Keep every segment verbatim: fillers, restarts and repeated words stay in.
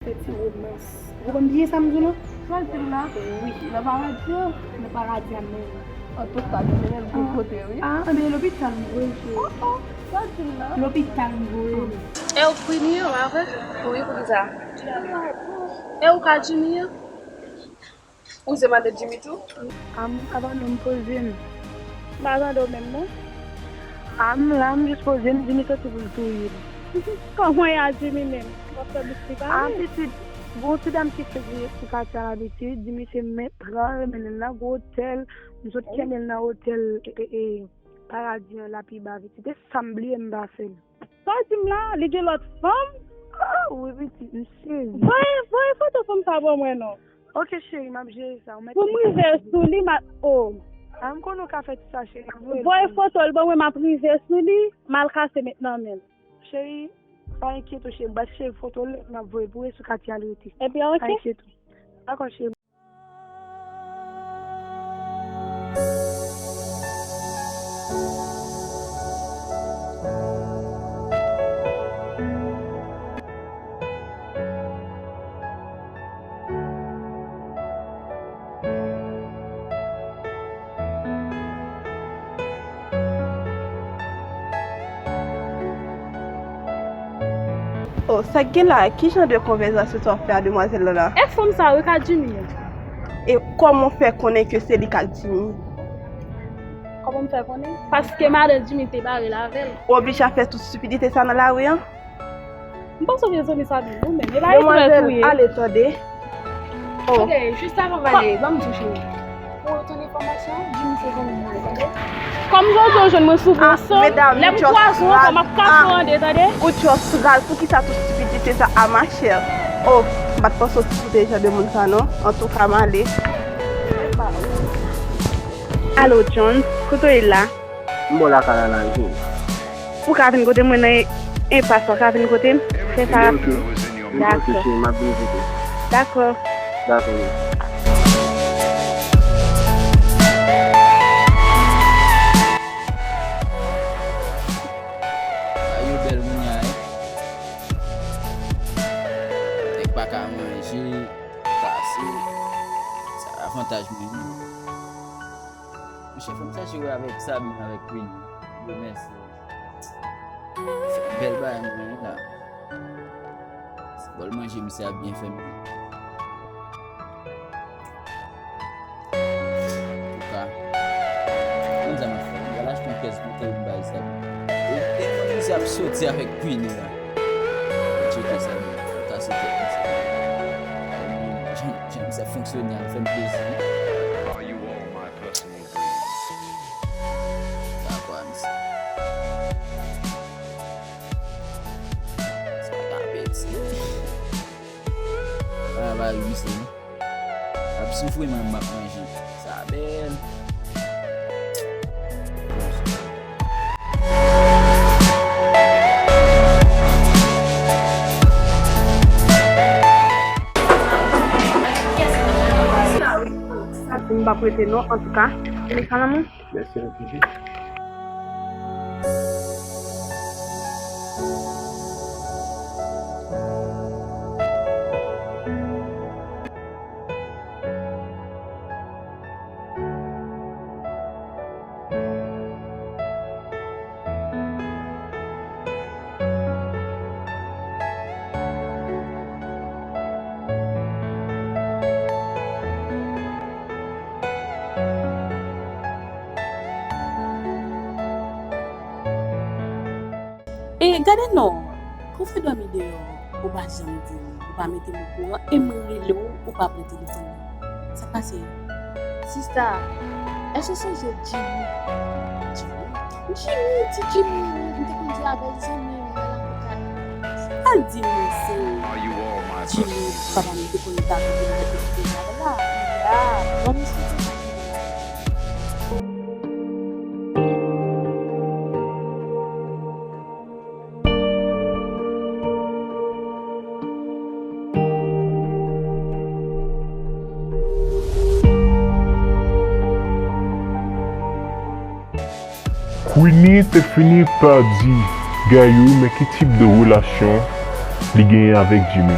Fè ti romans. Ou konprann byen sa m di w la? Sa l di m la? Wi. Nan paradi an? Nan paradi a menm. Antouka, nou mennen l bon kote, wi. Ah, ah, men lopital m voye, cheri. Oh, oh, sa l di m la? Lopital m voye l. E ou k Queenie an, pa vre? Wi, poukisa? E ou ka Jimmy an? Ou se madanm Jimmy tou? A m ka pale, m poze m. M pa tande w menm, non. A m la, m jis poze m, Jimmy soti pou l touye m. Kòman y a Jimmy menm? W ap fè bouch li pale? A, pitit, gon ti dam ki fèt sou katye a labitid, Jimmy se mèt, renmen l nan gwo otèl, m sot kenbe l nan otèl, e, e, e, Paradi an la pi ba, pitit, e sa m bliye m pa fè l. Sa w di m la, li gen lòt fanm? Ah, wi, pitit, m sezi. Voye, voye foto fanm sa ban mwen non. Ok, cheri, m ap jere sa. Ou mèt pou m rive sou li, m a, oh. Ah, m konnen w ka fè tout sa, cheri, m ap voye l. Voye foto l ban mwen, m ap rive sou li, m al kase met nan men l. Cheri, pa enkyete w, cheri, m pral chèche foto l, m ap voye pou w, e sou katye a l rete. Epi, ok. Pa enkyete w. Dakò, cheri. Oh, sa k gen la, ki jan de konvèsasyon sa w ap fè a demwazèl lan la? E fanm sa yo k ak Jimmy an. E kòman w fè konnen ke se li k ak Jimmy? Kòman m fè konnen? Paske madan Jimmy te bare l avè l. Ou oblije ap fè tout stipidite sa nan lari an? M panse w gen zanmi sa byen, ou menm. E pa etranje ou ye. Demwazèl, ale tande. Oh. Ok, jis avan w ale, ban m di w, cheri. Pou tout enfòmasyon, Jimmy se zanmi mwen, tande. Kòm jodi w jwenn mwen sou bon san, lè m kwaze w ankò, m ap kase w an de, tande. Ou twò sou gal, poukisa tout stipidite sa a, ma chère? Oh, m pa t panse w se te jan de moun sa non. Antouka, m ale. Alo, Jones, kote w ye la? M bò lakay la, la, jwenn. Ou ka vin kote mwen nan enpas la, ou ka vin kote m? Fè sa rapid. Dakò. Dakò. Dakò, wi. Ay, yo bèl moun ya, wi. Nèg pa ka manje, kase. Sa avantaj mwen, wi. Monchè, fò m chache wè avèk Sabine, avèk Queen. Yo, mèsi. Fè bèl bagay mwen la. Se bòl manje misye ap byen fè m. Antouka, konn sa m ap fè. M pral achte yon pyès bouteyi m bay Sabine. E, e, misye ap soti avèk Queen la. Tcheke Sabine. Kase tèt misye. Jan, jan misye ap fonksyone a, fè m plezi. Dakò, misye. Sa ka peti. Travay, misye. Ap soufri, mwen, m ap manje. Sa bèl. M p ap rete non, antouka. Mèsi anpil. E gade non, pou fè dòmi deyò, ou pa janm di m, ou pa mete m okouran, e m rele w, ou pa pran telefòn nan. Sa k pase? Sista, èske w sonje Jimmy? Jimmy? Jimmy, ti Jimmy, m te konn di avè l zanmi m nan lakou kay. Al di m non se Jimmy, papa m te konn dakò pou l mete ti avè l la. Ya, ban m esplike sa. Queenie te fini pa di Gayou men ki tip de relasyon li genyen avèk Jimmy.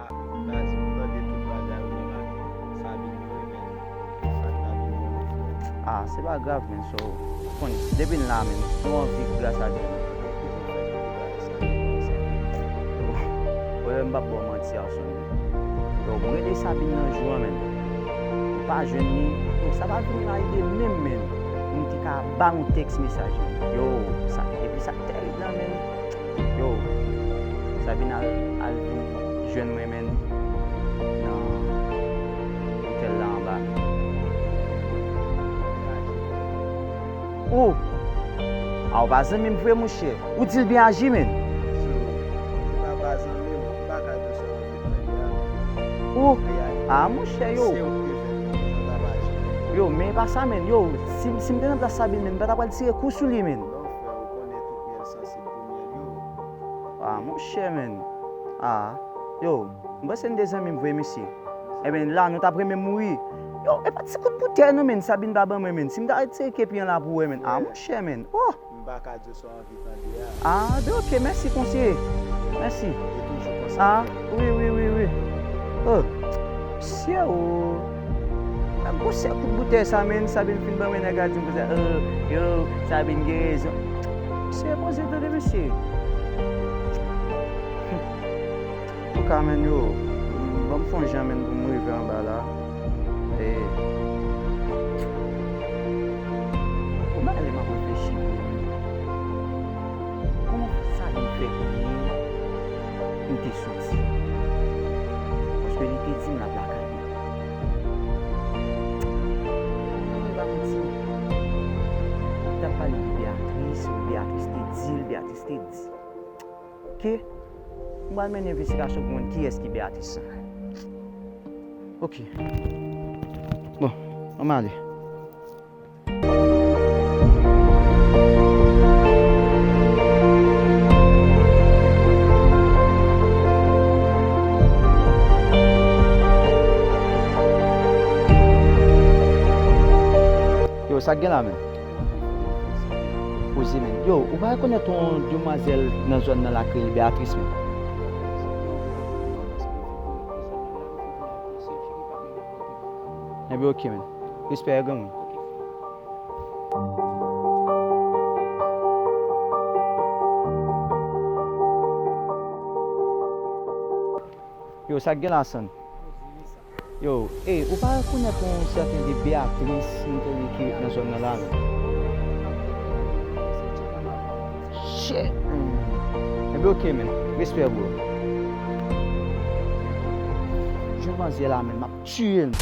Ah, baz, m tande tout bagay ou menm ak Sabine yo, men sa k ta vin bon, mon frè? Ah, se pa grav, men, so, ou konn, depi n la, men, nou anvi gras a Dye. Yo, m p ap ba w manti, Arson. Yo, m rele Sabine nan jou an, men. M pa jwenn li. Yo, sa pa vin nan ide menm, men. Pou m te ka ba l yon tèks mesaj, men. Yo, sa, epi sa k tèrib la, men. Yo, Sabine al, al vin jwenn mwen, men, nan otèl la anba. Ou! A, ou pa zanmi m vre, monchè. Ou di l byen aji, men. Ou! A, monchè, yo. Yo, men e pa sa, men. Yo, si, si m te nan plas Sabine, men, m pa ta pral tire kou sou li, men. Ah, monchè, men. Ah, yo, m panse n te zanmi m vre, mesye. Ebyen, la, nou t ap renmen mouri. Yo, e pa ti kout boutèy non, men, Sabine pa ban mwen, men. Si m ta retire kepi an la pou wè, men. Ah, monchè, men. Oh! M pa ka di w sa w anvi tande a. Ah, ben, ok, mèsi, konseye. Mèsi. E toujou konsa. Ah, wi, wi, wi, wi. Oh, mesye, oh. Nan gwosè kout boutèy sa, men, Sabine fin ban mwen nèg la di m konsa, oh, yo, Sabine gen rezon. Mesye, poze tande, mesye. Antouka, men, yo, ban m fè yon jan, men, pou m rive anba la. E, ou pa lè m ap reflechi, kòman Sabine fè konnen m te soti? Paske li te di m l ap lakay li. Non, li pa manti. Li t ap pale de Beatrice, Beatrice te di l, Beatrice te di. Ok. M pral mennen envestigasyon pou konn kiyès ki Beatrice sa. Ok. Bon, ann ale. Yo, sa k gen la, men? Poze, men. Yo, ou pa rekonèt yon demwazèl nan zòn nan la k rele Beatrice, men? Enben, ok, men. Respè, granmoun. Yo, sa k gen la, San? Yo, e, ou pa rekonèt yon sèten de Beatrice, m tande ki ret nan zòn nan la, non? Shit, man. Enben, ok, men. Respè, bro. Jwenn manzè la, men, m ap tiye l.